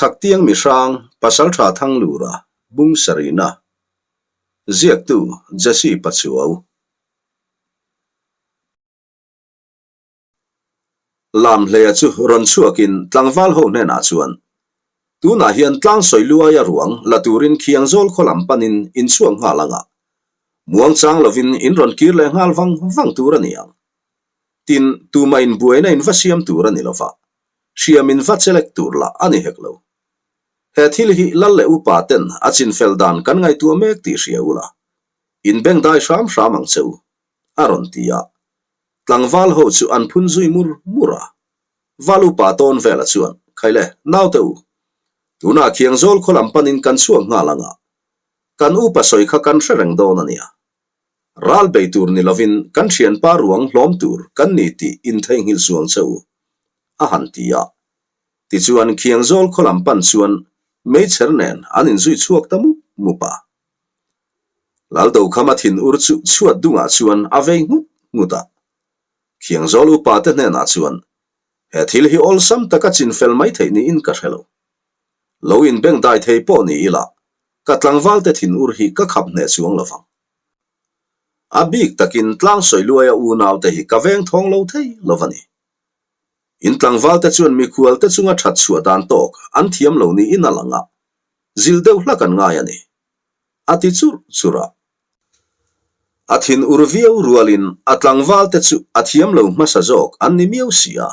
Chhaktiang mihrang Pasaltha Thanglura bung sarihna ziaktu Jesse Pachuau. Lamhleia chu rawn chhuakin tlangval ho hnenah chuan, Tunah hian tlang sawi luaia ruang la turin khiang zawl khaw lam panin in chhuak nghal ang a, muang chang lovin in rawn kir leh nghal vang vang tur a ni ang. Tin, tumah in buaina in va siam tur a ni lova, hriam in va chelek tur lah a ni hek lo. He thil hi lal leh upa ten a chinfel dan kan ngaihtuah mek tih hria ula, in bengdai hram hram ang che u, a rawn ti a. Tlangval ho chu an phun zui mur mur a. Val upa tawn vela chuan, Khaile, naute u, tunah Khiangzawl khaw lam panin kan chhuak nghal ang a, kan upa sawi kha kan hre reng dawn a nia. Ral bei tur ni lovin kan thianpa ruang hlawm tur kan ni tih intheihnghilh suang che u, a han ti a. Tichuan Khiangzawl khaw lam pan chuan meichher nen an inzui chhuak ta mup mup a. Laldokhama thin ur chu chhuat dungah chuan a vei nghut nghut a. Khiangzawl upa te hnenah chuan, He thil hi awlsam taka chinfel mai theih niin ka hre lo. Lo inbengdai thei pawh ni ila, ka tlangval te thin ur hi ka khap hneh chuang lo vang. A bik takin tlang sawi luaia unau te hi ka veng thawng lo thei lo va ni. In tlangval te chuan mikhual te chunga that chhuah dan tawk an thiam lo niin a lang a, zil deuh hlak an ngai a ni. A ti churh churh a. A thin ur viau rualin a tlangval te chu a thiam lo hmasa zawk an ni miau si a.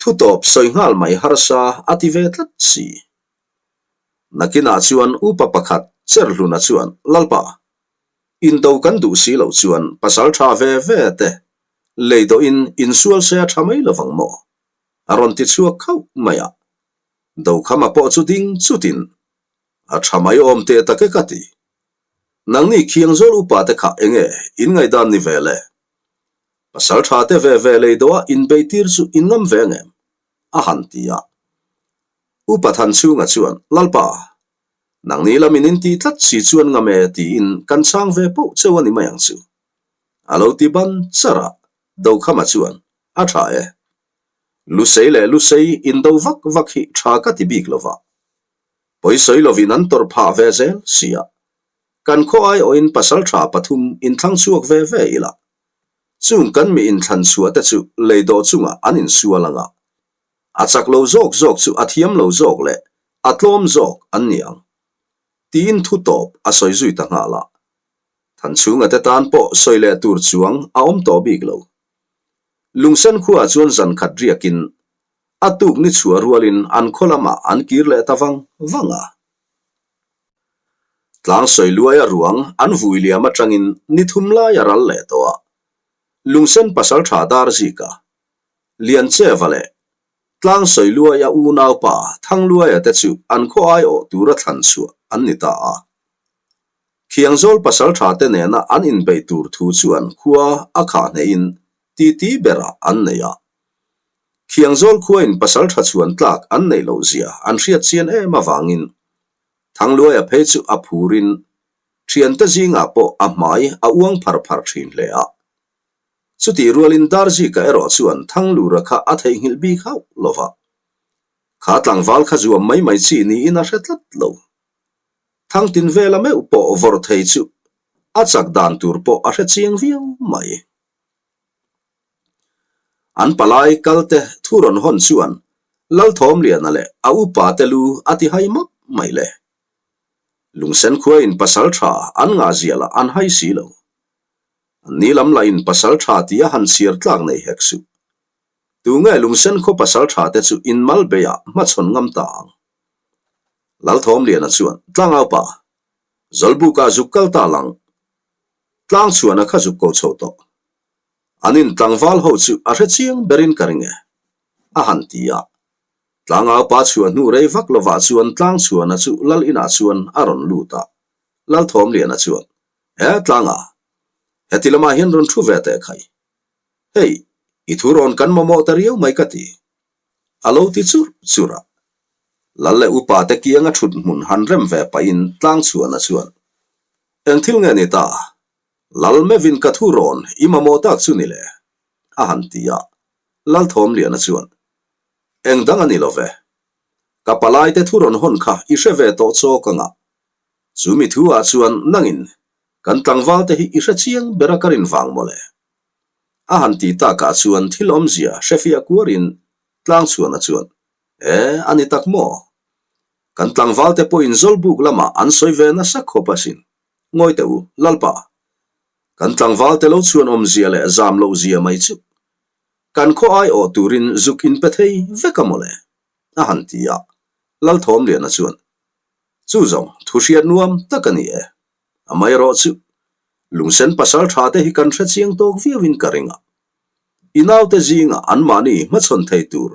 Thutawp sawi nghal mai harsa a ti ve tlat si. Nakinah chuan upa pakhat Cherhluna chuan, Lalpa, indo kan duh si loh chuan pasal tha ve ve te lei dawhin insual se a tha mai lovang maw? A rawn ti chhuak khauh mai a. Dokhama pawh chu ding chutin, A tha mai awm teh tak e ka ti. Nangni Khiangzawl upa te kha enge in ngaihdan ni ve le? Pasal tha te ve ve lei dawha inbeitir chu in ngam ve ngem? A han ti a. Upa Thanchhunga chuan, Lalpa, nangni lamin in ti tlat si chuan ngam e tiin kan chhang ve poh cheu a ni mai ang chu. A lo ti ban char a, Dokhama chuan, A tha e. Lusei leh Lusei indo vak vak hi tha ka ti bik lova. Pawisawi lovin an tawrh phah ve zel si a. Kan khaw aiawhin pasal tha pathum inthlang chhuak ve ve ila. Chung kan mi inthlan chhuah te chu lei dawh chungah an insual ang a. A chak lo zawk zawk chu a thiam lo zawk leh a tlawm zawk an ni ang. Tiin thu tawp a sawi zui ta nghal a. Thanchhunga te tan pawh sawi leh tur chuang a awm tawh bik lo. Lungsen khuaah chuan zan khat riakin a tuk ni chhuah rualin an khaw lamah an kir leh ta vang vang a. Tlang sawi luaia ruang an vui liam atangin ni thum lai a ral leh tawh a. Lungsen pasaltha dar zika Liancheva leh Tlang Sawiluaia unaupa Thangluaia te chu an khaw aiawh tura thlan chhuah an ni ta a. Khiangzawl pasaltha te nena an inbeih tur thu chuan khua a khah hnehin titi berah an nei a. Khiangzawl khuain pasaltha chhuan tlak an neih loh zia an hriat chian em avangin Thangluaia phei chu a phurin thiante zingah pawh a hmai a uang phar phar thin hle a. Chutih rualin Darzika erawh chuan Thanglura kha a theihnghilh bik hauh lo va. Kha tlangval kha zuam mai mai chi niin a hre tlat lo. Thangtin vela meuh pawh vawrh thei chu a chak dan tur pawh a hre chiang viau mai. An palai kalte thu rawn hawn chuan Lalthawmliana leh a upa te lu a ti hai map mai le. Lungsen khuain pasal tha an ngahzialah an hai si lo. Ni lam lah in pasal tha tih a han chhiar tlak nei hek suh. Tu nge lungsen khaw pasal tha te chu in mal bei ah hmachhawn ngam ta ang. Lalthawmliana chuan, Tlangau pa, Zawlbuk ah zuk kal ta lang. Tlang chhuan a kha zuk ko chho tawh. An in tlangval ho chu a hre chiang ber in ka ring e. A han ti a. Tlangau pa chhuah hnu rei vak lovah chuan tlang chhuana chu lal inah chuan a rawn lut a. Lalthawmliana chuan, He tlanga, heti lamah hian rawn thu ve teh khai. Hei, i thu rawn kan mamawh ta riau mai ka ti. A lo ti churh churh a. Lal leh upa te kianga thut hmun han rem ve pahin tlang chhuahna chuan, Eng thil nge ni ta? Lal mevin ka thu rawn i mamawh tak chu ni le? A han ti a. Lalthawmliana chuan, Eng dang a ni lo ve. Ka palaite thu rawn hawn kha i hre ve tawh chawk ang a. Chu mi thu ah chuan nangin kan tlangval te hi i hre chiang ber a ka rin vang mawle. A han ti takah chuan thil awmzia hrefiah kuarin Tlangchhuana chuan, E, a ni tak maw? Kan tlangval te pawhin Zawlbuk lamah an sawi ve nasa khawp asin. Ngawi teh u, Lalpa. Kan tlangval te lo chhuan awmzia leh zam loh zia mai chu kan khaw aiawh turin zuk inpe thei vek a mawle, a han ti a. Lalthawmliana chuan, Chu zawng, thu hriat nuam tak a ni e. Amaherawh chu, lungsen pasal tha te hi kan hre chiang tawk viauin ka ring a. I naute zinga anmahni hmachhawn thei tur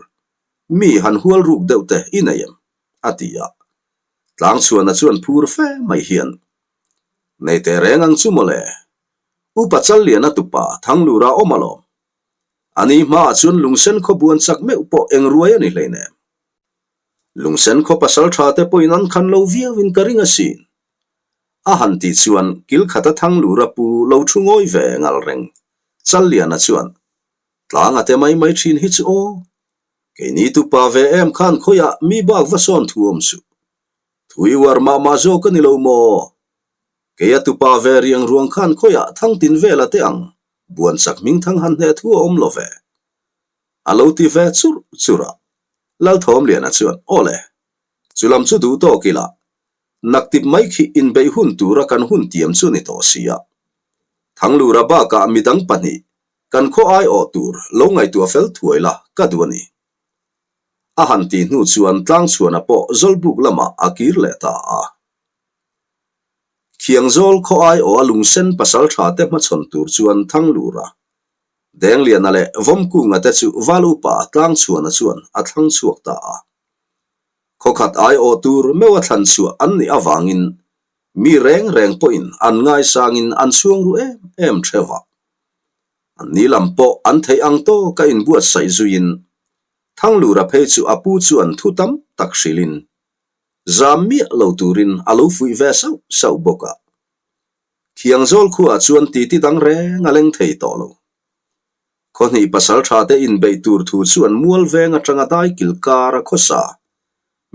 mi han hual ruk deuh te i nei em? a ti a. Tlangchhuana chuan phur fe mai hian, Nei teh reng ang chu mawle. Upa Challiana tupa Thanglura awm alawm. Ani hmaah chuan lungsen khaw buan chak meuh pawh eng ruai a ni hleinem. Lungsen khaw pasal tha te pawhin an khan lo viauin ka ring asin. A han tih chuan kil khata Thanglura pu lo thu ngawi ve ngal reng. Challiana chuan, Tlang a te mai mai thin hi chu aw. Keini tupa ve em khan khawiah mi bak va sawn thu awm suh. Thui uar mah mah zawk a ni lo maw? Kei a tupa ve riang ruang khan khawiah thangtin vela te ang buan chak hming thang han hneh thu a awm lo ve. A lo ti ve churh churh a. Lalthawmliana chuan, Aw le, chu lam chu duh tawk ila, naktip mai khi inbeih hun tura kan hun tiam chu ni tawh si a. Thanglura bakah midang pahnih kan khaw aiawh tur lo ngaihtuah fel thuai la ka duh a ni. A han tih hnu chuan Tlangchhuana pawh Zawlbuk lamah a kir leh ta a. Khiangzawl khaw aiawha lungsen pasaltha te hmachhawn tur chuan Thanglura, Dengliana leh Vawmkunga te chu Val Upa Tlangchhuana chuan a thlang chhuak ta a. Khawkhat aiawh tur meuha thlan chhuah an nih avangin mi reng reng pawhin an ngaisangin an chhuang ru em em theuh a. An ni lam pawh an theih ang tawk a inbuatsaih zuiin Thanglura phei chu a pu chuan thu tam tak hrilhin zam miah lo turin a lo fuih ve sauh sauh bawk a. Thiangzawl khuaah chuan titi dang reng a leng thei tawh lo. Khawhnih pasal tha te inbeih tur thu chuan mual veng atanga dai kil kar a khawsa.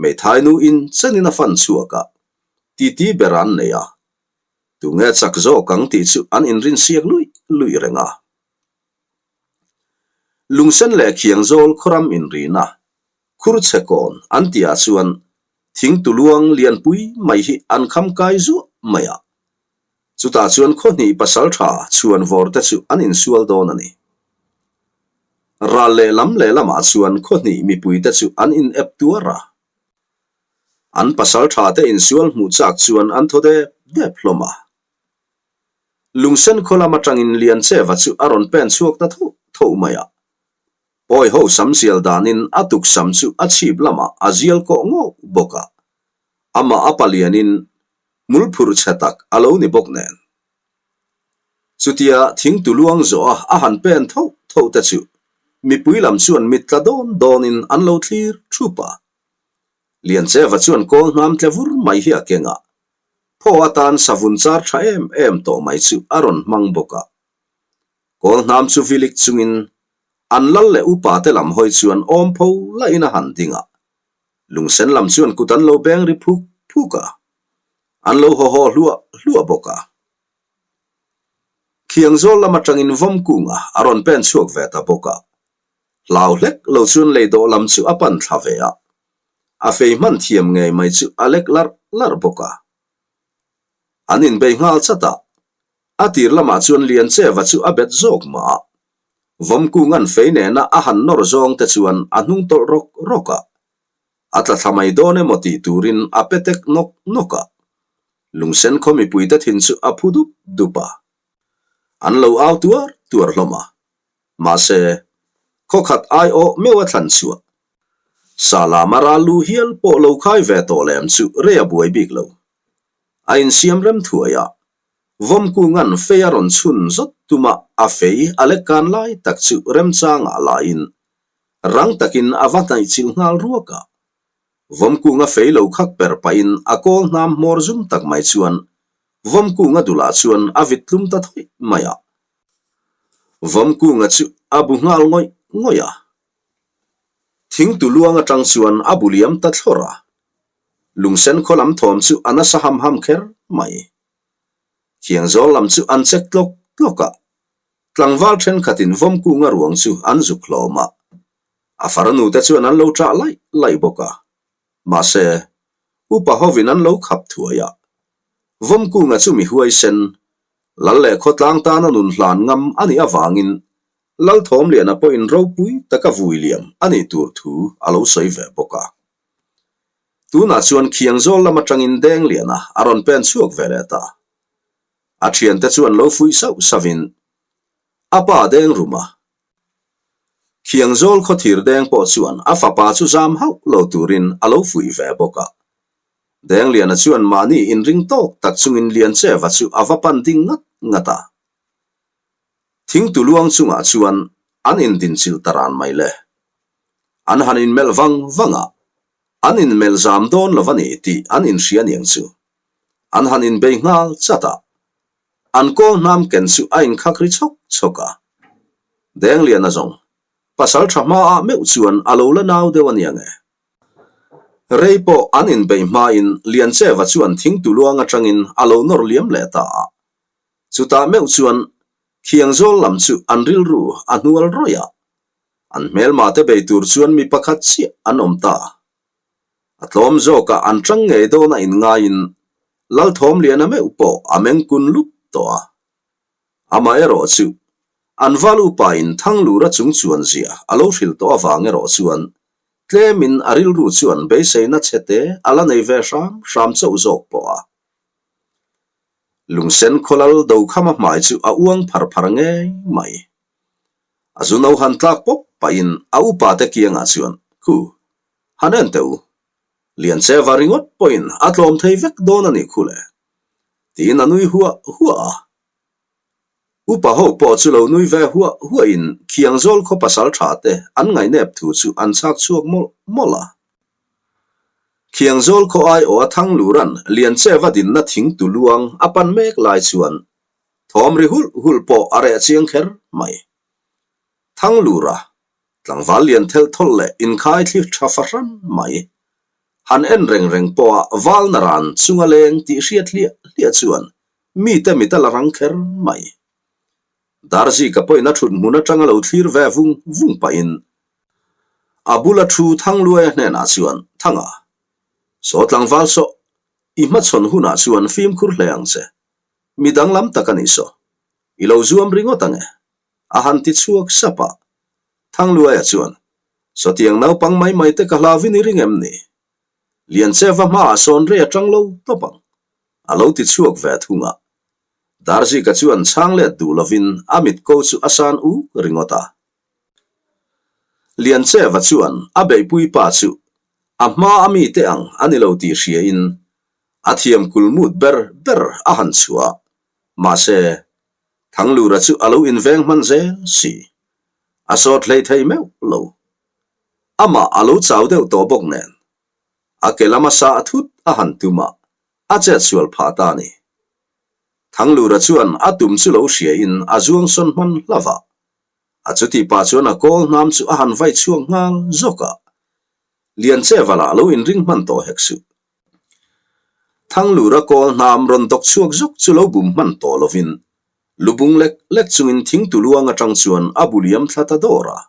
Meithai nu in chenin a fan chhuak a, titi ber an nei a. Tunge chak zawk ang tih chu an inrinsiak luih luih reng a. Lungsen leh Khiangzawl khawram inrina Khurchhekawn an tihah chuan thingtuluang lianpui mai hi an kham kai zuah mai a. Chutah chuan khawhnih pasaltha chhuanvawr te chu an insual dawn a ni. Ral lehlam lehlamah chuan khawhnih mipui te chu an inep tuar a. An pasaltha te insual hmuh chak chuan an thaw dep dep hlawm a. Lungsen khaw lam atangin Liancheva chu a rawn pen chhuak ta tho tho mai a. Pawi ho sam zial danin a tuk sam chu a chhip lamah a zial kawh ngawh bawk a, amah a palianin hmul phurh chhe tak a lo ni bawk nen. Chutia thingtu luang zawh a a han pen tho tho te chu mipui lam chuan mit tla dawn dawnin an lo thlir thup a. Liancheva chuan kawl hnam tle vur mai hi a keng a, phaw atan savun char tha em em tawh mai chu a rawn hmang bawk a. Kawl hnam chu vilik chungin an lal leh upa te lam hawi chuan awm pho lahin a han ding a, lungsen lam chuan kut an lo beng ri phuk phuk a, an lo haw haw hluah hluah bawk a. Khiangzawl lam atangin Vawmkunga a rawn pen chhuak ve ta bawk a, hlau hlek lo chuan lei dawh lam chu a pan thla ve a, a fei hman thiam ngei mai chu a lek larh larh bawk a. An inbei nghal chat a, a tir lamah chuan Liancheva chu a bet zawk mah a, Vawmkunga'n fei nena a han nawr zawng te chuan a hnung tawlh rawk rawk a, a tla thla mai dawn emaw tih turin a pe tek nawk nawk a. Lungsen khaw mipuite thin chu a phu dup dup a. An lo au tuar tuar hlawm a. Mahse, khaw khat aiawh meuh a thlan chhuah. Salama ral lu hial pawh lo khai ve tawh lem chu rei a buai bik lo. A insiam rem thuai a, Vawmkunga'n fei a rawn chhun zawt tuma a fei a lek kan lai tak chu remchangah laiin rang takin a va hnaihchilh nghal ruak a. Vawmkunga fei lo khak per pahin a kawl hnam hmawr zum tak mai chuan Vawmkunga dulah chuan a vit tlum ta thawih mai a. Vawmkunga chu a bu nghal ngawih ngawih a. Thingtu luang atang chuan a bu liam ta thlawr a, lungsen khaw lam thawm chu a nasa ham ham kher mai. Thiangzawl lam chu an chek tlawk tlawk a, tlangval thenkhatin vawmkunga ruang chu an zuk hlawm a, a farnu te chuan an lo ṭah laih laih bawk a. Mahse, upa hovin an lo khap thuai a, vawmkunga chu mi huaisen, lal leh khawtlang tana nun hlan ngam a nih avangin Lalthawmliana pawhin ropui taka vui liam a nih tur thu a lo sawi ve bawk a. Tunah chuan Khiangzawl lam atangin Dengliana a rawn pen chhuak ve leh ta. A thiante chuan lo fuih sauh sauhin a pa deng rum a. Khiangzawl khawthir deng pawh chuan a fapa chu zam hauh lo turin a lo fuih ve bawk a. Dengliana chuan mahni inring tawk tak chungin Liancheva chu a va pan ding ngat ngat a. Thingtu luang chungah chuan an indinchilh ta ran mai le. An han inmelh vang vang a, an inmelh zam dawn lo a ni tih an inhria niang chu. An han inbei nghal chat a, an kawl hnam ken chu a inkhak ri chhawk chhawk a. Dengliana zawng, pasal tha hmaah meuh chuan a lo la nau deuh a nia nge. Rei pawh an inbeih hmain Liancheva chuan thingtu luang atangin a lo nawr liam leh ta a. Chutah meuh chuan Khiangzawl lam chu an rilru a hnual rawih a, an hmelma te bei tur chuan mi pakhat chiah an awm ta. A tlawm zawkah an tang ngei dawn a inngaiin Lalthawmliana meuh pawh a meng kun lup tawh a. Amaherawh chu an val upa in Thanglura chung chuan zia a lo hrilh tawh avang erawh chuan tlemin a rilru chuan beiseina chhete a la nei ve hram hram chauh zawk pawh a. Lungsen khawlal Dokhama hmai chu a uang phar phar ngei mai. A zu no han tlak pawp pahin a upa te kiangah chuan, Khu, han en teh u. Liancheva ringawt pawhin a tlawm thei vek dawn a nih khu le. Tiin a nui huah huah a. Upa ho pawh chu lo nui ve huah huahin Khiangzawl khaw pasal tha te an ngaihnep thu chu an chhak chhuak mawlh mawlh a. Khiangzawl khaw aiawh a Thanglura'n Liancheva dinna thing tu luang a pan mek lai chuan thawm ri hulh hulh pawh a reh chiang kher mai. Thanglura, tlangval lian thelh thawlh leh inkhai thli tha fahran mai. Han en reng reng pawha valna ran chunga leng tih hriat hliah hliah chuan mite mit a la rang kher mai. Darzika pawhin a thut hmun atanga lo thlir ve vung vung pahin a bula thu Thangluaia hnenah chuan, Thanga, saw tlangval saw, i hmachhawn hunah chuan fimkhur hle ang che. Mi danglam tak a nih saw, i lo zuam ringawt ang e, a han ti chhuak sap a. Thangluaia chuan, Sawtiang naupang mai mai te ka hlauvin i ring em ni? Liancheva hmaah sawn rei atang lo tawp ang, a lo ti chhuak ve thung a. Darzika chuan chhang let duh lovin a mit ko chu a san uk ringawt a. Liancheva chuan a beihpui pa chu a hma a mite ang a ni lo tih hriain a thiam kulmut ber ber a han chhuah a, mahse, Thanglura chu a lo inveng hman zel si. A sawt hlei thei meuh lo. Amah a lo chau deuh tawh bawk nen, a ke lama sah thut a han tum a, a chet sual phah ta a ni. Thanglura chuan a tum chu lo hriain a zuang sawn hman hlauh a. A chuti pah chuan a kawl hnam chu a han vai chhuak nghal zawk a. Liancheva lah lo inring hman tawh hek suh. Thanglura kawl hnam rawn dawk chhuak zawk chu lo bum hman tawh lovin lubung lek lek chungin thingtu luang atang chuan a bu liam thla ta dawr a.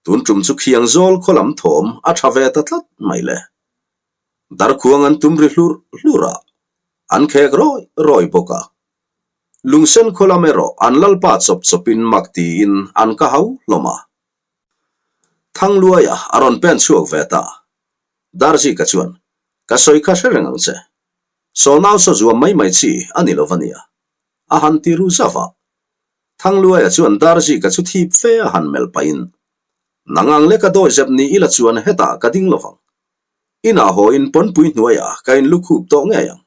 Tun tum chu khiang zawl khaw lam thawm a tha ve ta tlat mai le. Darkhuang an tum ri hlurh hlurh a, an khek rawi rawi bawk a. Lungsen khaw lam erawh an lalpa chawp chawpin mak tiin an ka hau hlawm a. Thangluaia a rawn pen chhuak ve ta. Darzika chuan, Ka sawi kha hre reng ang che. Saw nau saw zuam mai mai chi a ni lo va nia. A han ti ru zauh a. Thangluaia chuan Darzika chu thip fe a han melh pahin, Nang ang leka dawi zep ni ila chuan hetah ka ding lo vang. Inah haw in pawnpui hnuaiah ka in lukhup tawh ngei ang.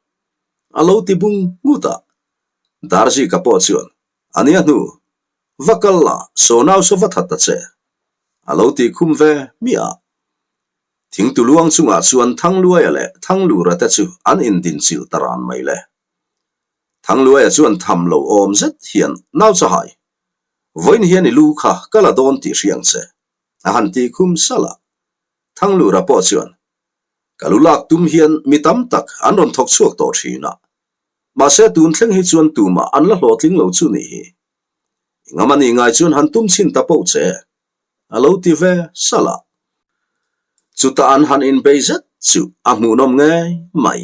A lo ti bung ngut a. Darzika pawh chuan, A nia hnu, va kal la, saw nau saw va that ta che. A lo ti khum ve miah a. Thingtu luang chungah chuan Thangluaia leh Thanglura te chu an indinchilh ta ran mai le. Thangluaia chuan tham lo awm zet hian, Nau Chahai, vawiin hian i lu kha ka la dawn tih hria ang che, A han tih khum salh a. Thanglura pawh chuan, Ka lu lak tum hian mi tam tak an rawn thawk chhuak tawh thin a. Mahse tun thleng hi chuan tumah an la hlawhtling lo chu nih hi. Engam a nih ngai chuan han tum chhin ta poh che. A lo ti ve salh a. Chutah an han inbei zet chu a hmuhnawm ngei mai.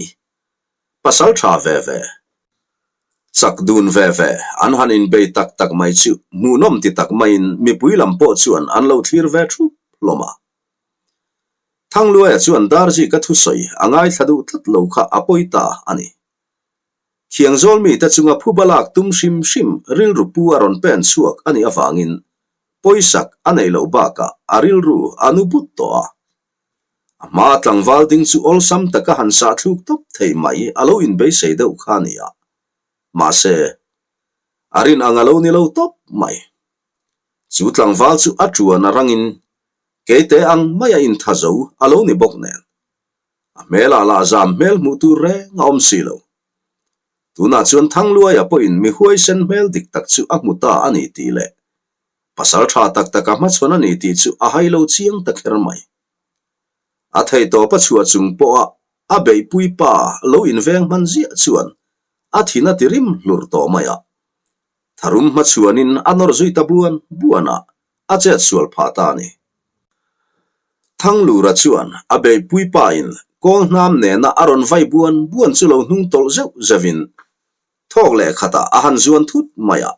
Pasal tha ve ve. Chak dun ve ve an han inbei tak tak mai chu hmuhnawm ti tak maiin mipui lam pawh chuan an lo thlir ve thup hlawm a. Thangluaia chuan Darzika thusawi a ngaithla duh tlat lo kha a pawi ta a ni. Thiangzawl mite chunga phuba lak tum hrim hrim rilru pu a rawn pen chhuak a nih avangin pawisak a neih loh bakah a rilru a nu but tawh a. A hmaa tlangval ding chu awlsam taka han sah thluk tawp thei mai a lo inbeisei deuh kha a ni a. Mahse, a rin ang a lo ni lo tawp mai. Chu tlangval chu a tuan a rangin keite ang maia intha zo a lo ni bawk nen. A hmelah lah zam hmel hmuh tur reng a awm si lo. Tunah chuan Thangluaia pawhin mi huaisen hmel dik tak chu a hmu ta a ni tih leh pasal tha tak taka hmachhawn a ni tih chu a hai lo chiang ta kher mai. A theihtawp a chhuah chung pawha a beihpui pa lo inveng hman ziah chuan a thin a ti rim hlur tawh mai a. Tharum hmachhuanin a nawr zui ta buan buan a, a chet sual phah ta a ni. Thanglura chuan a beihpui pain kawl hnam nena a rawn vai buan buan chu lo hnung tawlh zeuh zeuhin thawk leh khatah a han zuan thut mai a.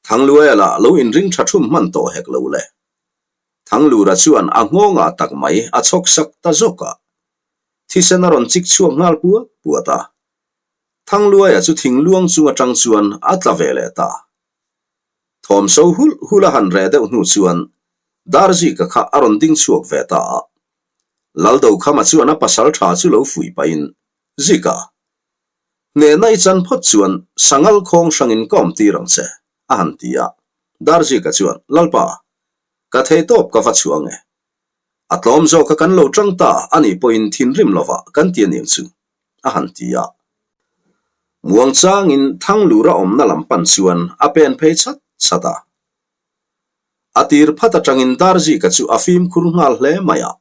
Thangluaia lah lo inring tha thum hman tawh hek lo le. Thanglura chuan a nghawngah tak mai a chhawk sak ta zawk a. Thisen a rawn chik chhuak nghal puat puat a. Thangluaia chu thingluang chung atang chuan a tla ve leh ta. Thawm so hulh hulh a han reh deuh hnu chuan Darzika kha a rawn ding chhuak ve ta a. Laldokhama chuan a pasal tha chu lo fuih pahin, Zika, hnehna i chan phawt chuan sangal khawng hrangin ka awm tir ang che, a han ti a. Darzika chuan, Lalpa, ka thei tawp ka va chhuah ang e. A tlawm zawka kan lo tang ta a nih pawhin thinrim lovah kan ti aniang chu, a han ti a. Muangchangin Thanglura awmna lam pan chuan a pen phei chat chat a. A tir phat atangin Darzika chu a fimkhur nghal hle mai a.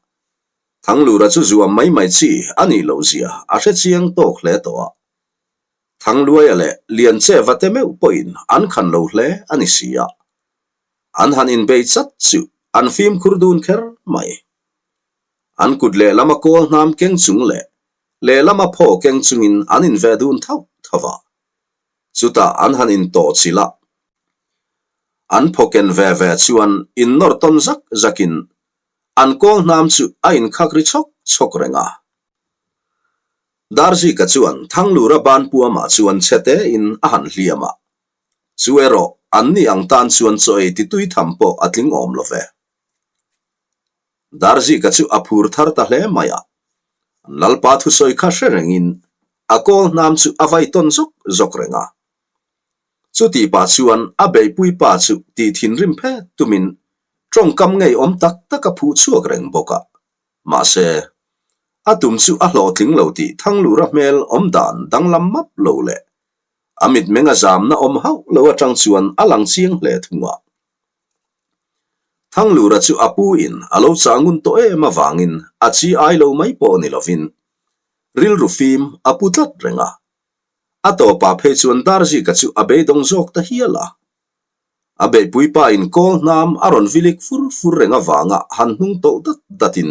Thanglura chu zuam mai mai chi a nih loh zia a hre chiang tawk hle tawh a. Thangluaia leh Liancheva te meuh pawhin an khan lo hle a ni si a. An han inbei chat chu an fimkhur dun kher mai. An kut lehlama kawl hnam keng chung leh lehlama phaw keng chungin an inveh dun thauh thauh a. Chutah an han intawh chilh a. An phaw ken ve ve chuan innawr tawn zak zakin an kawl hnam chu a inkhak ri chhawk chhawk reng a. Darzika chuan Thanglura banpuamah chuan chhe tein a han hliam a. Chu erawh an ni ang tan chuan chaw ei ti tui tham pawh a tling awm lo ve. Darzika chu a phur thar ta hle mai a, an lalpa thusawi kha hre rengin a kawl hnam chu a vai tawn zawk zawk reng a. Chutih pah chuan a beihpui pa chu tih thinrim phet tumin tawngkam ngeiawm tak tak a phuh chhuak reng bawk a. Mahse, a tum chu a hlawhtling lo tih Thanglura hmel awm dan danglam map lo leh a mitmeng a zamna awm hauh lo atang chuan a lang chiang hle thung a. Thanglura chu a pu in a lo chah ngun tawh em avangin a chi ai lo mai pawh ni lovin rilru fim a pu tlat reng a. A tawpah phei chuan Darzika chu a beidawng zawk ta hial a. A beihpui pa in kawl hnam a rawn vilik fur fur reng avanga han hnung tawlh dat datin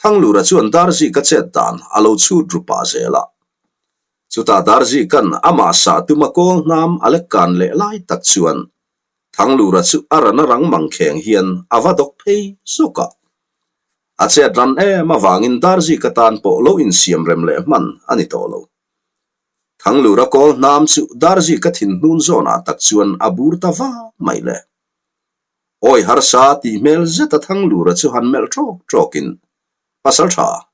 Thanglura chuan Darzika chet dan a lo chhut ru pah zel a. Chutah Darzika'n amah sah tuma kawl hnam a lek kan leh lai tak chuan Thanglura chu a ran a rang mangkheng hian a va dawk phei zawk a. A chet ran em avangin Darzika tan pawh lo insiam rem leh hman a ni tawh lo. Thanglura kawl hnam chu Darzika thinhnun zawnah tak chuan a bur ta va mai le. Awi harsa tih hmel zeta Thanglura chu han melh ṭawk ṭawkin, Pasal ṭha,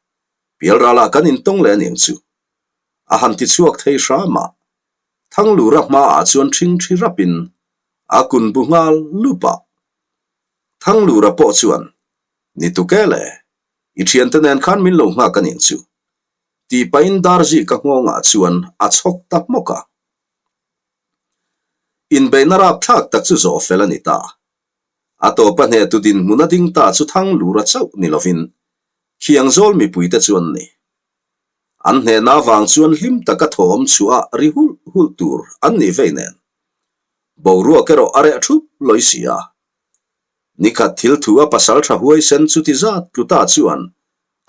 Pialralah kan intawng leh aniang chu. A han ti chhuak thei hram a. Thanglura hmaah chuan ṭhingṭhi rapin a kun bu nghal lup a. Thanglura pawh chuan, Ni tuk e le, i ṭhiante nen khan min lo nghak aniang chu. Tih pahin Darzika nghawngah chuan a chhawk ta hmawk a. Inbeihna rapthlak tak chu zawh fel a ni ta. A tawpa hnehtu dinhmun a ding ta chu Thanglura chauh ni lovin Khiangzawl mipuite chu an ni. An hnehna avang chuan hlim taka thawm chhuah ri hulh hulh tur an nih vei nen. Boruak erawh a reh thup lawi si a. Nikhat thil thu a pasal tha huaisen chuti zat tlu ta chuan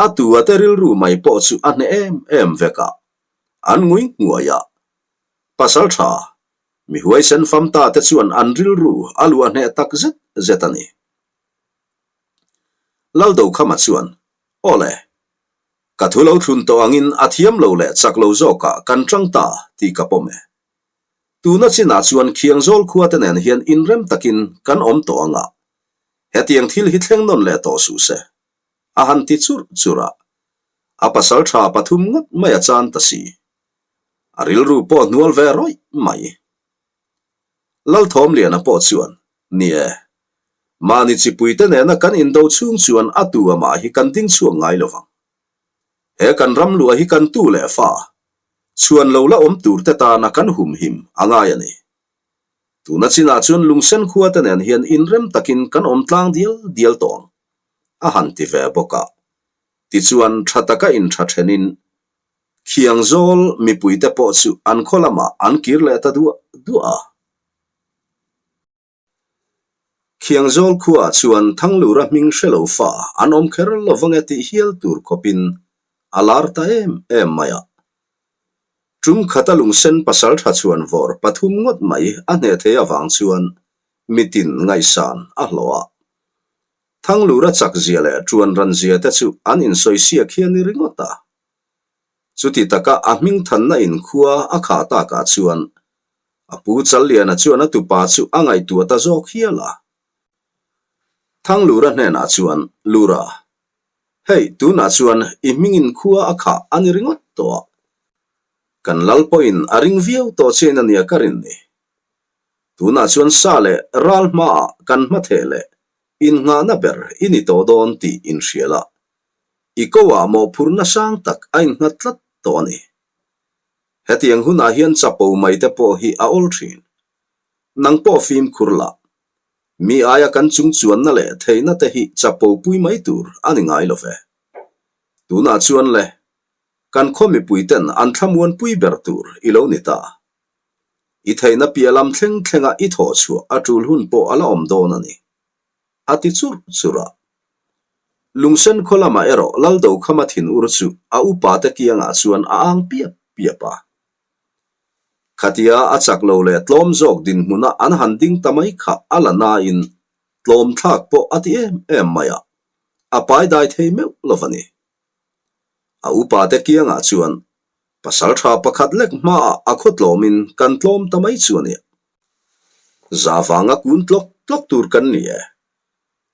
a tu a te rilru mai pawh chu a hneh em em vek a. An ngui nghuai a. Pasal tha, mi huaisen fam ta te chuan an rilru a luah hneh tak zet zet a ni. Laldokhama chuan, Awle, ka thu lo thlun tawh angin a thiam lo leh chak lo zawkah kan tang ta tih ka pawm e. Tuna chinah chuan Khiangzawl khua te nen hian inrem takin kan awm tawh ang a, hetiang thil hi thleng nawn leh tawh suh se, a han ti churh churh a. A pasal tha pathum ngawt mai a chan ta si. A rilru pawh hnual ve rawih mai. Lalthawmliana pawh chuan, Ni e, mahni chipuite nena kan indo chhung chuan a tu amah hi kan ding chhuak ngai lo vang. He kan ram luah hi kan tu leh fa, chhuan lo la awm tur te tana kan humhim a ngai a ni. Tuna chinah chuan lungsen khua te nen hian inrem takin kan awm tlang dial dial tawh ang, a han ti ve bawk a. Tichuan tha taka intha thenin Khiangzawl mipuite pawh chu an khaw lamah an kir leh ta duah duah a. Khiangzawl khuaah chuan Thanglura hming hre lo fa an awm kher lo vang e tih hial tur khawpin a lar ta em em mai a. Tum khata lungsen pasal tha chhuan vawr pathum ngawt mai a hneh thei avang chuan mitin ngaihsan a hlawh a. Thanglura chak zia leh tuan ran zia te chu an insawisiak hian i ringawt a. Chuti taka a hming thanna inkhua a khah takah chuan a pu Challiana chuan a tupa chu a ngaihtuah ta zawk hial a. Thanglura hnenah chuan, Lura, hei tunah chuan i hming inkhua a khah a ni ringawt tawh a. Kan lal pawhin a ring viau tawh chein a nia ka rin ni. Tunah chuan sa leh ral hmaah kan hmatheh leh innghahna ber i ni tawh dawn tih inhria la. I ko-ah mawhphurhna sang tak a innghat tlat tawh a ni. Hetiang hunah hian chapo mai te pawh hi a awl thin. Nang pawh fimkhur lah. Mi aia kan chung chuanna leh theihna te hi chapo pui mai tur a ni ngai lo ve. Tunah chuan le, kan khaw mipui ten an thlamuan pui ber tur i lo ni ta. I theihna piah lam thleng thlenga i thawh chhuah a tul hun pawh a la awm dawn a ni. A ti churh churh a. Lungsen khaw lamah erawh Laldokhama thinur chu a upa te kiangah chuan a ang piap piap a. Khatia a chak lo leh tlawm zawk dinhmuna an han ding ta mai kha a la nain tlawm thlak pawh a ti em em mai a, a pai dai thei meuh lo va ni. A upa te kiangah chuan Pasal tha pakhat lek hmaah a khaw tlawmin kan tlawm ta mai chu a nia. Za vanga kun tlawk tlawk tur kan ni e.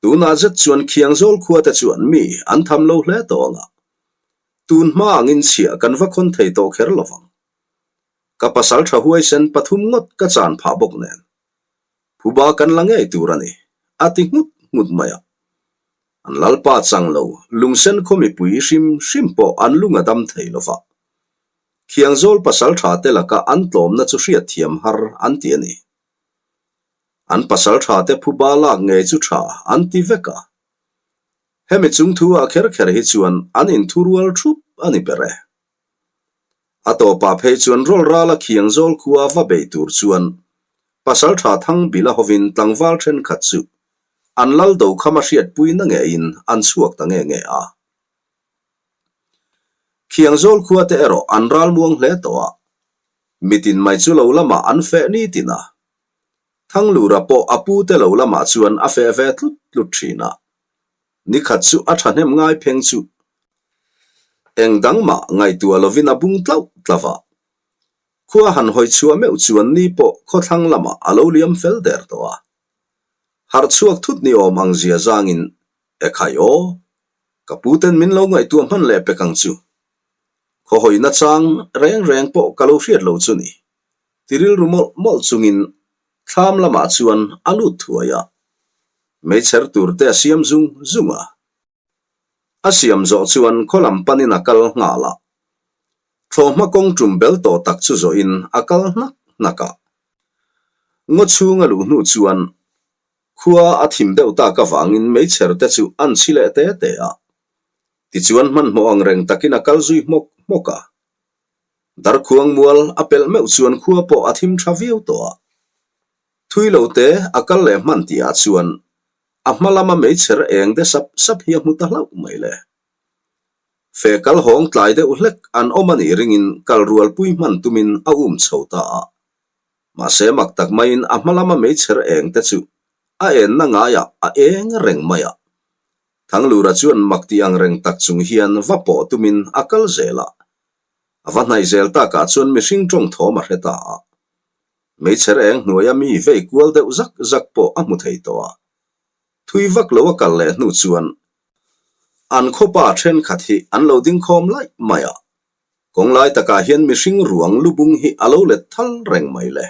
Tunah zet chuan Khiangzawl khua te chuan mi an tham lo hle tawh ang a. Tun hma angin chhiah kan va khawn thei tawh kher lo vang. Ka pasal tha huaisen pathum ngawt ka chan phah bawk nen. Phuba kan la ngei tur a ni, a ti nghut nghut mai a. An lalpa chang lo, lungsen khaw mipui hrim hrim pawh an lung a dam thei lo va. Khiangzawl pasal tha te laka an tlawmna chu hriatthiam har an ti a ni. An pasal tha te phuba lak ngei chu tha an ti vek a. Hemi chung thu ah kher kher hi chuan an inthurual thup a ni ber e. A tawpah phei chuan rawlrala Khiangzawl khua va bei tur chuan pasal tha Thangbila hovin tlangval thenkhat chu an lal do kham a hriatpui na ngeiin an chhuak ta nge nge a. Khiangzawl khua te erawh an ral muang hle tawh a, mitin mai chu lo lamah an feh nitin a. Thanglura pawh a pu te lo lamah chuan a feh ve tlut tlut thin a. Nikhat chu a thahnem ngai pheng chu eng dang mah ngaihtuah lovin a bung tlauh tlauh a. Khua han hawi chhuah meuh chuan ni pawh khawthlang lamah a lo liam fel der tawh a. Harh chhuak thut ni awm ang zia zangin Ekhai aw, ka pu ten min lo ngaihtuah hman leh pek ang chu. Khaw hawina chang reng reng pawh ka lo hriat lo chu ni. Ti rilru mawlh mawlh chungin thlam lamah chuan a lut thuai a. Meichher tur te a siam zung zung a. A siam zawh chuan khaw lam panin a kal nghal a. Thlawhhma kawng tum bel tawh tak chu zawhin a kal hnak hnak a. Ngaw chhung a luh hnu chuan. Khua a thim deuh tak avangin meichher te chu an chhi leh te te a. Tichuan hmanhmawh ang reng takin a kal zui hmawk hmawk a. Darkhuang mual a pelh meuh chuan khua pawh a thim tha viau tawh a. Thui lo te a kal leh hman tihah chuan a hma lama meichher eng de sap sap hi a hmu ta hlauh mai le. Fe kal hawng tlai deuh hlek an awm a nih ringin kal rualpui hman tumin a um chho ta a. Mahse mak tak maiin a hma lama meichher eng te chu a enna ngaiah a eng reng mai a. Thanglura chuan mak tih ang reng tak chung hian va pawh tumin a kal zel a. A va hnaih zel takah chuan mihring tawng thawm a hre ta a. Meichher eng hnuaia mi vei kual deuh zak zak pawh a hmu thei tawh a. Thui vak lo a kal leh hnu chuan an khawpa thenkhat hi an lo ding khawm laih mai a. Kawng lai takah hian mihring ruang lubung hi a lo let thal reng mai le.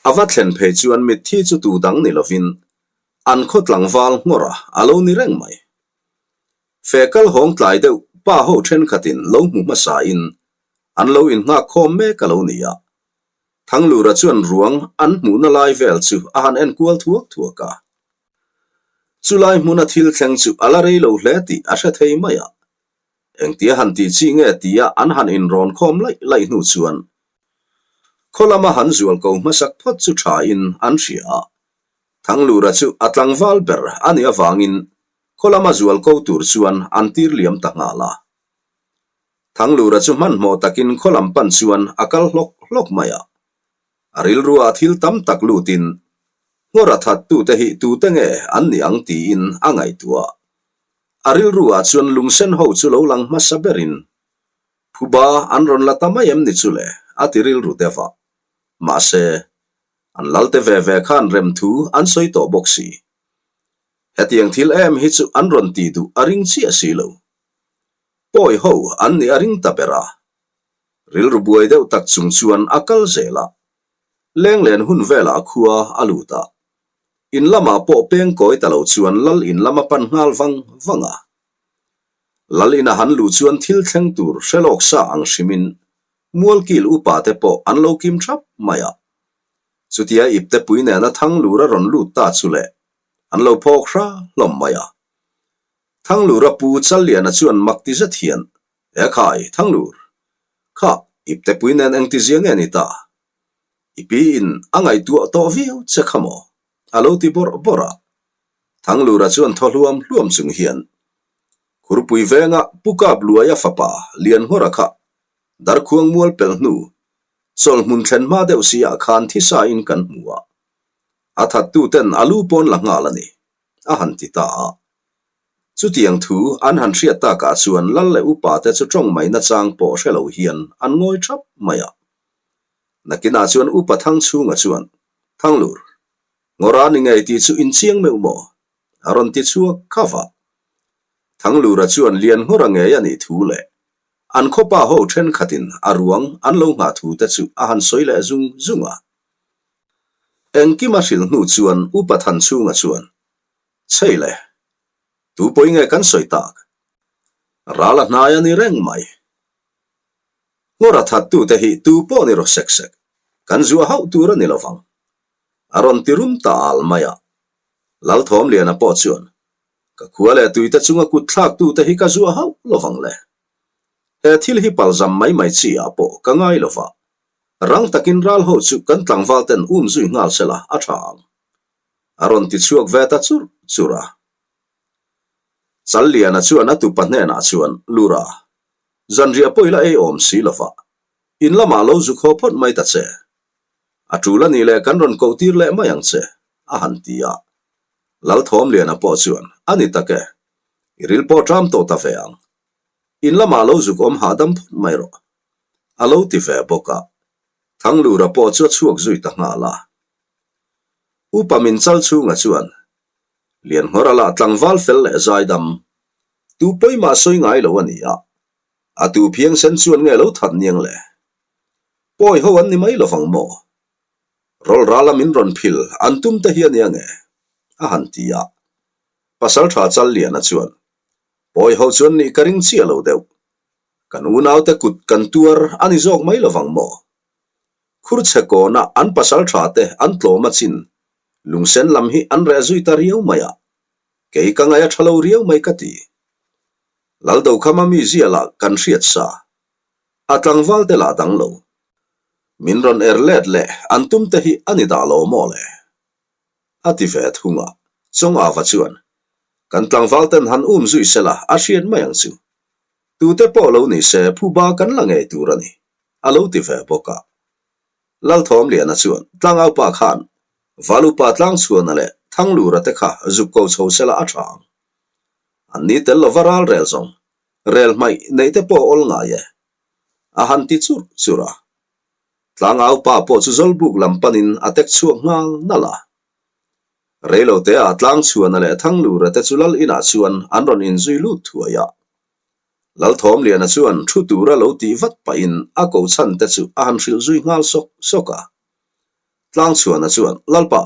A va thlen phei chuan mitthi chu tu dang ni lovin an khaw tlangval nghawr a a lo ni reng mai. Fe kal hawng tlai deuh pa ho thenkhatin lo hmu hmasa in an lo innghak khawm mek a lo ni a. Thanglura chuan ruang an hmuhna lai vel chu a han en kual thuak thuak a. Chulai hmuna thil thleng chu a la rei lo hle tih a hre thei mai a. Engtia han tih chi nge tia an han inrawn khawm laih laih hnu chuan khaw lama han zual ko hmasak phawt chu tha in an hria a. Thanglura chu a tlangval ber a nih avangin khaw lama zual ko tur chuan an tir liam ta nghal a. Thanglura chu hmanhmawh takin khaw lam pan chuan a kal hlawk hlawk mai a. A rilruah thil tam tak lutin nghawr a thattute hi tute nge an nih ang tiin a ngaihtuah. A rilruah chuan lungsen ho chu lo lang hmasa berin phuba an rawn la ta mai em ni chu le a ti rilru deuh a. Mahse, an lalte ve ve khan rem thu an sawi tawh bawk si. Hetiang thil em hi chu an rawn tih duh a ring chiah si lo. Pawi ho an nih a ring ta ber a. Rilru buai deuh tak chung chuan a kal zel a. Lenglen hun velah khua a lut a. In lamah pawh peng kawi ta lo chuan lal in lam a pan nghal vang vang a. Lal ina han luh chuan thil thleng tur hre lawk sa ang hrimin Mualkil upa te pawh an lo kim thap mai a. Chutia iptepui nena Thanglura rawn lut ta chu le an lo phawk hra hlawm mai a. Thanglura pu Challiana chuan mak ti zet hian, E khai, Thanglur, kha iptepui nen engtizia nge ni ta? I pi in a ngaihtuah tawh viau che kha maw? a lo ti bawrh bawrh a. Thanglura chuan thaw hluam hluam chung hian, Khurpui venga Pu Kap Luaia fapa Lianhawra kha Darkhuang mual pel hnu, chawlhmun thlen hma deuh si ah khan thisa in kan hmu a. A thattu ten a lu pawn la nghal a ni, a han ti ta a. Chutiang thu an han hriat takah chuan lal leh upa te chu tawng mai nachang pawh hre lo hian an ngawi thap mai a. Nakinah chuan upa Thangchhunga chuan, Thanglur, ngawra ni ngei tih chu inchiang meuh maw? a rawn ti chhuak kha va. Thanglura chuan lian nghawra ngei a nih thu leh an khawpa ho thenkhatin a ruang an lo nghah thu te chu a han sawi leh zung zung a. Engkima hrilh hnu chuan Upa Thanchhunga chuan, Chhei le, tu pawi nge kan sawi tak? Ral a hnai a ni reng mai. Nghawra thattute hi tu pawh ni rawh sek sek, kan zuah hauh tur a ni lo vang. A rawn ti rum ta al mai a. Lalthawmliana pawh chuan, Ka khua leh tuite chunga kut thlaktute hi ka zuah hauh lo vang le. He thil hi palzam mai mai chi ah pawh ka ngai lo va. Rang takin ral ho chu kan tlangval ten um zui nghal sela a tha ang. A rawn ti chhuak ve ta churh churh a. Challiana chuan a tupa hnenah chuan, Lura, zanriah pawh i la ei awm si lo va, in lamah lo zuk haw phawt mai ta che. A tul a nih leh kan rawn koh tir leh mai ang che, a han ti a. Lalthawmliana pawh chuan, A ni tak e, i ril pawh ṭam tawh ta ve ang. In lamah lo zuk awm hahdam phawt mai rawh, a lo ti ve bawk a. Thanglura pawh chu a chhuak zui ta nghal a. Upa min chal chhunga chuan, Lianhawra lah tlangval fel leh zaidam, tu pawimah sawi ngai lo a ni a, a tu phiangsen chuan nge lo that niang le? Pawi ho an ni mai lovang maw? Rawlrala min rawn phil an tum te hi a nia nge? a han ti a. Pasaltha Challiana chuan, Pawi ho chuan nih ka ring chiah lo deuh. Kan unaute kut kan tuar a ni zawk mai lovang maw? Khurchhe kawna an pasaltha te an tlawm a chin. Lungsen lam hi an reh zui ta riau mai a, kei ka ngaih a tha lo riau mai ka ti. Laldokhama mi zia lah kan hriat sa, a tlangval te lah dang lo. Min rawn er let leh an tum te hi a ni dah lo maw le? A ti ve thung a, Chawngava chuan, Kan tlangval ten han um zui sela a hriat mai ang chu. Tute pawh lo ni se phuba kan la ngei tur a ni, a lo ti ve bawk a. Lalthawmliana chuan Tlangaupa khan Valupa Tlangchhuana leh Thanglura te kha zuk ko chho sela a tha ang. An ni tel lova ral rel zawng, rel hmaih neih te pawh awl ngai e, a han ti churh churh a. Tlangaupa pawh chu Zawlbuk lam panin a tek chhuak nghal nalh a. Reiloteah Tlangchhuana leh Thanglura te chu Lal inah chuan an rawn inzui lut thuai a. Lalthawmliana chuan thu tura lo tih vat pahin a ko chhan te chu a han hrilh zui nghal sawk sawk a. Tlangchhuana chuan, Lalpa,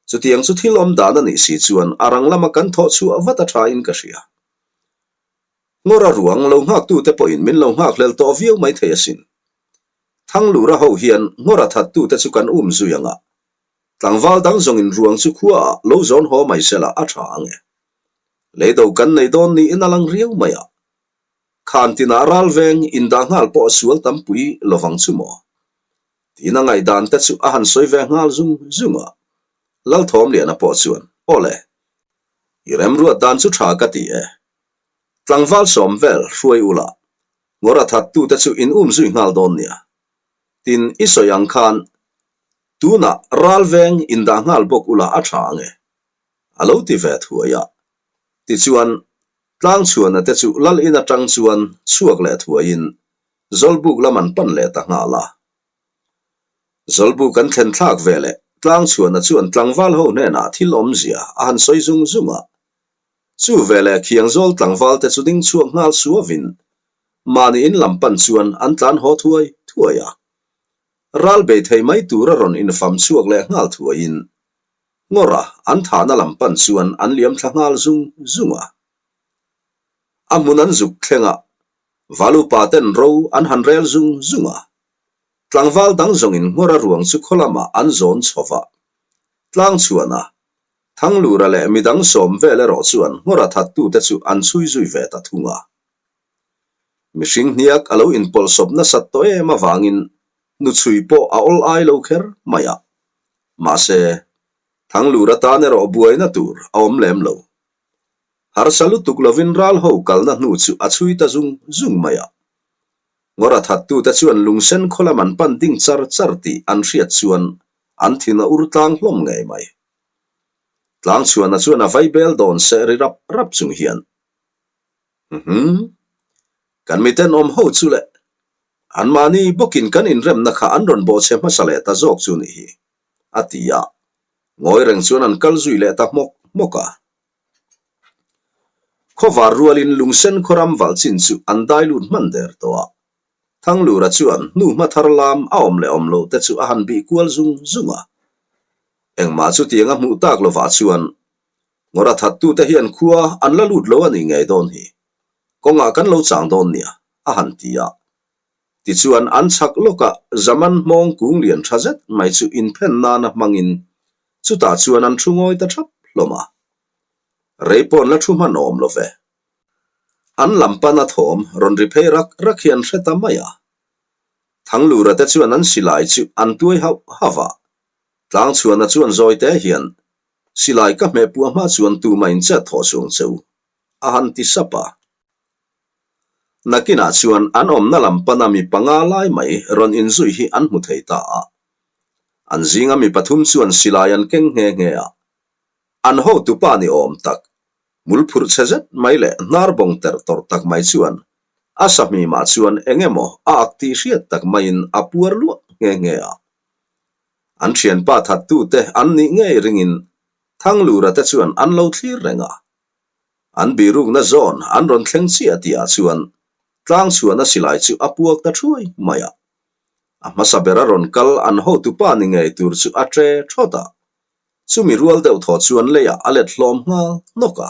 chutiang chu thil awm dan a nih si chuan a rang lama kan thawh chhuah vat a tha in ka hria. Ngawra ruang lo nghaktute pawhin min lo nghakhlel tawh viau mai thei asin. Thanglura ho hian ngawra thattute chu kan um zui ang a, tlangval dang zawngin ruang chu khuaah lo zawn haw mai sela a tha ang e. Leido kan nei dawn niin a lang riau mai a, khan tinah ral veng indah nghal pawh a sual tampui lovang chu maw? Tiin a ngaihdan te chu a han sawi ve nghal zung zung a. Lalthawmliana pawh chuan, Aw le, i remruat dan chu tha ka ti e. Tlangval sawm vel hruai ula, ngawr a thattute chu in um zui nghal dawn nia. Tin, i sawi ang khan tunah ral veng indah nghal bawk ula a tha ang e. A lo ti ve thuai a. Tichuan, Tlangchhuana te chu Lal in atang chuan chhuak leh thuaiin Zawlbuk lam an pan leh ta nghal a. Zawlbuk an thlen thlak ve leh Tlangchhuana chuan tlangval ho hnenah thil awmzia a han sawi zung zung a. Chu veleh Khiangzawl tlangval te chu ding chhuak nghal suavin mahni in lam pan chuan an tlan haw thuai thuai a. Ral bei thei mai tur a rawn infam chhuak leh nghal thuaiin Ngawra an thahna lam pan chuan an liam thla nghal zung zung a. A hmun an zuk thleng a, Valupa ten ro an han rel zung zung a. Tlangval dang zawngin Ngawra ruang chu khaw lamah an zawn chho va. Tlang chhuan a, Thanglura leh midang sawm vel erawh chuan Ngawra thattute chu an chhui zui ve ta thung a. Mihring hniak a lo inpawlhsawp nasat tawh em avangin hnuchhui pawh a awl ai lo kher mai a. Mahse, Thanglur atan erawh buaina tur a awm lem lo. Harsa lutuk lovin ral ho kalna hnu chu a chhui ta zung zung mai a. Ngawra thattute chuan lungsen khaw lam an pan ding char char tih an hriat chuan an thin a ur tlang hlawm ngei mai. Tlangchhuana chuan a vaibel dawn seh ri rap rap chung hian, Uhmm. Kan miten awm ho chu le. Anmahni bawkin kan inremna kha an rawn bawhchhe hmasa leh ta zawk chu nih hi, a ti a. Ngawi reng chuan an kal zui leh ta hmawk hmawk a. Khawvar rualin lungsen khawram valh chin chu an dai lut hman der tawh a. Thanglura chuan hnu hma thar lam a awm leh awm lo te chu a han bih kual zung zung a. Engmah chutiang a hmuh tak lovah chuan Ngawra thattute hian khua an la lut lo a nih ngei dawn hi. Kawngah kan lo chang dawn nia, a han ti a. Tichuan an chhak lawkah Zaman hmawng kung lian tha zet mai chu inphen nana hmangin chutah chuan an thu ngawi ta thap hlawm a. Rei pawn la thu hman awm lo ve. An lam pana thawm rawn ri phei rak rak hi an hre ta mai a. Thanglura te chuan an silai chu an tuai hauh hauh a. Tlangchhuana chuan zawite hian Silai ka hmeh puah hma chuan tumah in chet thawh suang che u, a han ti sap a. Nakinah chuan an awmna lam pana mi panga lai mai rawn inzui hi an hmu thei ta a. An zinga mi pathum chuan silai an keng nghe nghe a. An hotupa ni awm tak, hmul phurh chhe zet mai leh hnar bawng terh tawrh tak mai chuan a sahmimah chuan eng emaw a ak tih hriat tak maiin a puar luah nghe nghe a. An thianpa thattute an nih ngei ringin Thanglura te chuan an lo thlir reng a. An birukna zawn an rawn thleng chiah tihah chuan Tlangchhuana silai chu a puak ta thuai mai a. A hmasa bera rawn kal an hotupa ni ngei tur chu a tre thawt a. Chumi rual deuh thaw chuan leiah a let hlawm nghal nawk a.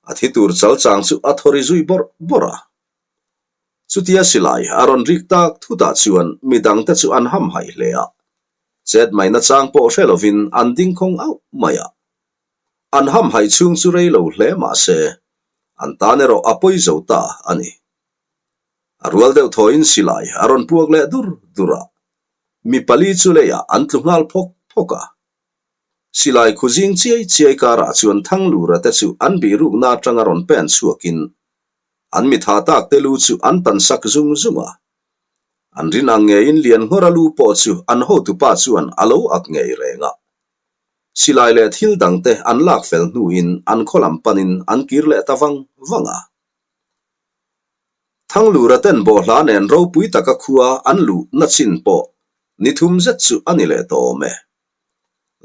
A thi tur chal chang chu a thaw ri zui bawrh bawrh a. Chutia silai a rawn rik tak thutah chuan midangte chu an hamhaih hle a. Chet mai nachang pawh hre lovin an ding khawng auh mai a. An hamhaih chhung chu rei lo hle mah se, an tan erawh a pawi zo ta a ni. A rual deuh thawiin silai a rawn puak leh dur dur a, mi pali chu leiah an tlu nghal phawk phawk a. Silai khu zing chiai chiai karah chuan Thanglura te chu an bihrukna atanga rawn pen chhuakin an mi tha tak te lu chu an tan sak zung zung a. An rin ang ngeiin Lianngawra lu pawh chu an hotupa chuan a lo ak ngei reng a. Silai leh thil dangte an lak fel hnuin an khaw lam panin an kir leh ta vang vang a. Thanglura ten bawhhla nen ropui taka khua an luh na chin pawh ni thum zet chu a ni leh tawh awm e.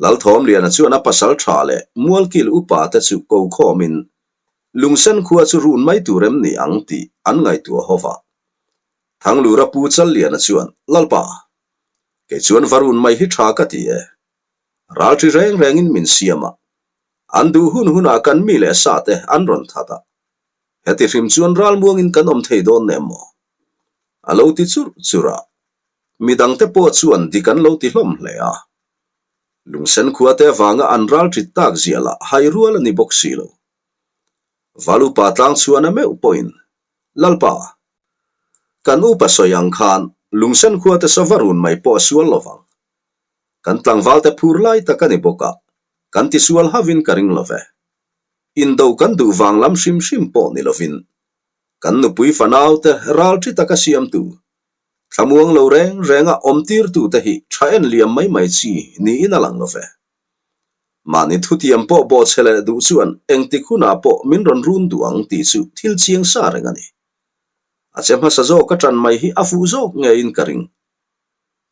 Lalthawmliana chuan a pasal tha leh Mualkil upa te chu ko khawmin Lungsen khua chu run mai tur em ni ang tih an ngaihtuah ho va. Thanglura pu Challiana chuan, Lalpa, kei chuan va run mai hi tha ka ti e. Ralṭi reng rengin min siam a, an duh hun hunah kan mi leh sa te an rawn that a. Heti hrim chuan ralmuangin kan awm thei dawn nem maw? A lo ti churh churh a, midangte pawh chuan dik an lo ti hlawm hle a. Lungsen khuate avanga an ralṭit tak ziah lah hai rual a ni bawk si lo. Val upa tlang chhuan a meuh pawhin, Lalpa, kan upa sawi ang khan Lungsen khuate sava run mai pawh a sual lovang. Kan tlangvalte phur lai tak a ni bawk a, kan tisual hauhin ka ring lo ve. Indo kan duh vang lam hrim hrim pawh ni lovin, kan nupui fanaute ral thi taka siamtu, thlamuang lo reng renga awmtirtute hi tha en liam mai mai chi niin a lang lo ve. Mahni thutiam pawh bawhchhe leh duh chuan engtik hunah pawh min rawn run duh ang tih chu thil chiang sa reng a ni. A che hmasa zawk a ṭan mai hi a fuh zawk ngeiin ka ring.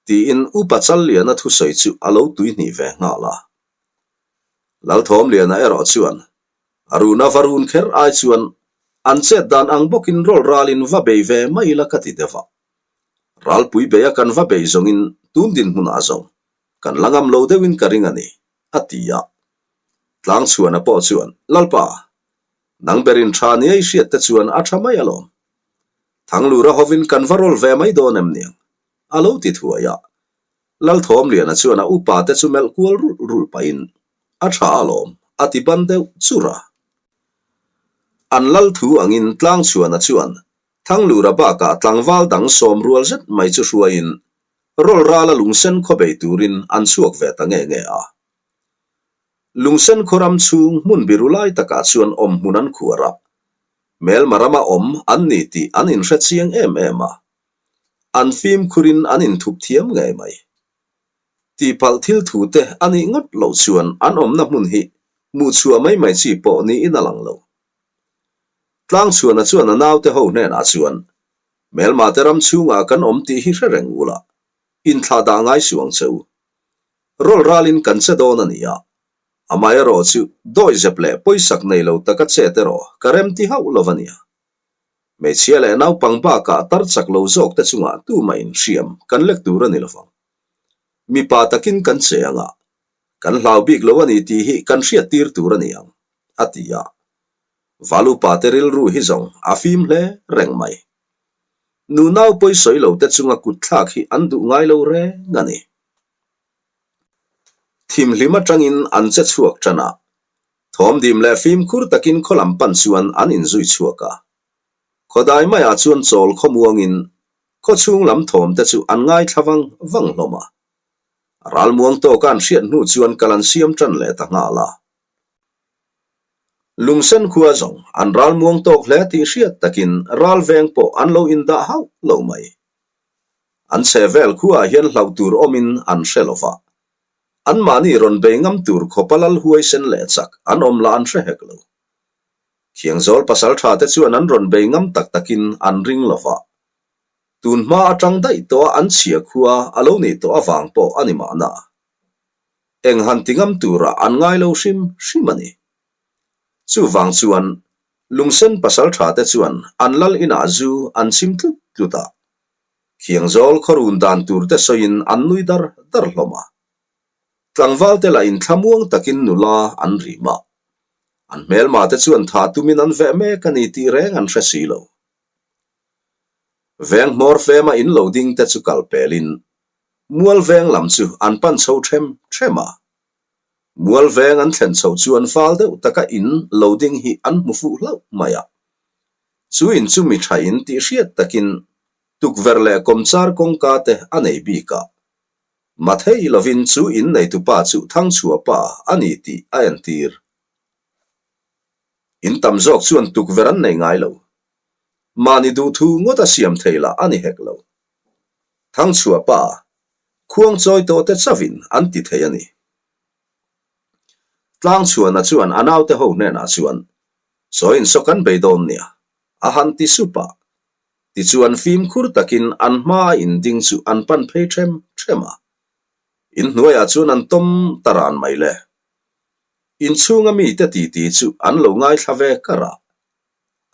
Tiin Upa Challiana thusawi chu a lo tuihnih ve nghal a. Lalthawmliana erawh chuan a runa va run kher ai chuan an chet dan ang bawkin rawl ralin va bei ve mai ila ka ti deuh a. Ralpui beia kan va bei zawngin tun dinhmunah zawng kan la ngam lo deuhin ka ring a ni, a ti a. Tlangchhuana pawh chuan, Lalpa, nang berin tha nia i hriat te chuan a tha mai alawm. Thanglura hovin kan va rawl ve mai dawn em niang? A lo ti thuai a. Lalthawmliana chuan a upa te chu melh kual rulh rulh pahin, A tha alawm, a ti ban deuh chur a. An lal thu angin Tlangchhuana chuan Thanglura bakah tlangval dang sawm rual zet mai chu hruaiin rawl rala lungsen khaw bei turin an chhuak ve ta nge nge a. Lungsen khaw ram chhung hmun biru lai takah chuan awm hmun an khuar a, Hmelma rama awm an ni tih an inhre chiang em em a, an fimkhurin an inthup thiam ngei mai. Tihpalh thil thu te a nih ngawt loh chuan an awmna hmun hi hmuhchhuah mai mai chi pawh niin a lang lo. Tlangchhuana chuan a naute ho hnenah chuan, Hmelma te ram chhungah kan awm tih hi hre reng ula, inthlah dah ngai suh ang che u. Rawl ralin kan che dawn a ni a, Amaherawh chu dawihzep leh pawisak nei lo taka chet erawh ka remti hauh lo a nia. Hmeichhia leh naupang bakah tar chak lo zawk te chungah tumah inhriam kan lek tur a ni lovang. Mipa takin kan che anga, kan hlau bik lo a ni tih hi kan hriattir tur a ni ang, a ti a. Valupa te rilru hi zawng a fim hle reng mai. Nunau pawisawi lo te chunga kutthlak hi an duh ngai lo reng a ni. Thimhlim atangin an che chhuak tan a, thawmdim leh fimkhur takin khaw lam pan chuan an inzui chhuak a. Khawdai maiah chuan chawl khawmuangin khaw chhung lam thawm te chu an ngaithla vang vang hlawm a. Ralmuang tawka an hriat hnu chuan kal an siam tan leh ta nghal a. Lungsen khua zawng an ralmuang tawk hle tih hriat takin ralveng pawh an lo indah hauh lo mai. An chhe vel khuaah hian hlauh tur awmin an hre lo va. Anmahni rawn bei ngam tur khawpa lal huaisen leh chak an awm lah an hre hek lo. Thiangzawl pasal tha te chuan an rawn bei ngam tak takin an ring lo va. Tun hma atang daih tawha an chhia khua a lo nih tawh avang pawh a ni mahna. Eng han ti ngam turah an ngai lo hrim hrim a ni. Chuvang chuan Lungsen pasal tha te chuan an lal inah zu an chim tlut tlut a. Khiangzawl khawrun dan tur te sawiin an nui dar dar hlawm a. Tlangval te lah in thlamuang takin nula an rim a. An hmelma te chuan tha tumin an veh mek a ni tih reng an hre si lo. Veng hmawr fema in lo ding te chu kal pelin. Mualveng lam chu an pan chho ṭhem ṭhem a. Mualveng an thlen chho chuan fal deuh taka in lo ding hi an hmu fuh hlauh mai a. Chu in chu mi ṭha in tih hriat takin tukverh leh kawmchar kawngka te a nei bik a. Mathei lovin chu in neitupa chu Thangchhuah pa a ni tih a entir. In tam zawk chuan tukverh an nei ngai lo. Mahni duhthu ngawt a siam thei lah a ni hek lo. Thangchhuah pa, khuang chawi tawh te chauhin an ti thei a ni. Tlangchhuana chuan a naute ho hnenah chuan, Sawi insawk kan bei dawn nia, a han ti sup a. Tichuan fimkhur takin an hmaa inding chu an pan phei ṭhem ṭhem a. Inhnuaiah chuan an tawm ta ran mai le. Inchhunga mite titi chu an lo ngaithla ve kar a.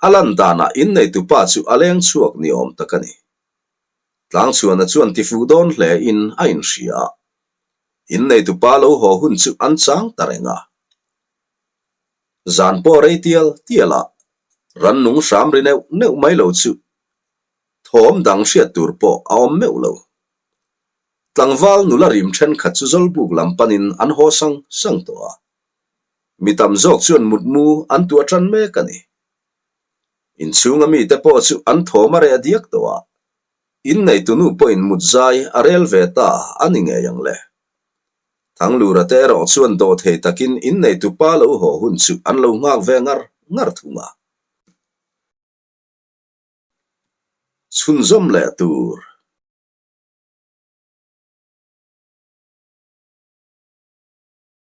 A lan danah inneitupa chu a leng chhuak ni awm tak a ni. Tlangchhuana chuan tifuh dawn hle in a inhria a. Inneitupa lo haw hun chu an chang ta reng a. Zan pawh rei tial tial a, rannung hram ri neuh neuh mai lo chu thawm dang hriat tur pawh a awm meuh lo. Tlangval nula rim thenkhat chu Zawlbuk lam panin an haw sang sang tawh a. Mi tam zawk chuan mutmu an tuah tan mek a ni. Inchhunga mite pawh chu an thawm a reh diak tawh a, inneitunu pawhin mut zai a rel ve ta a ni ngei ang le. Thanglura te erawh chuan dawhthei takin inneitupa lo haw hun chu an lo nghak ve ngar ngar thung a. Chhunzawm leh tur.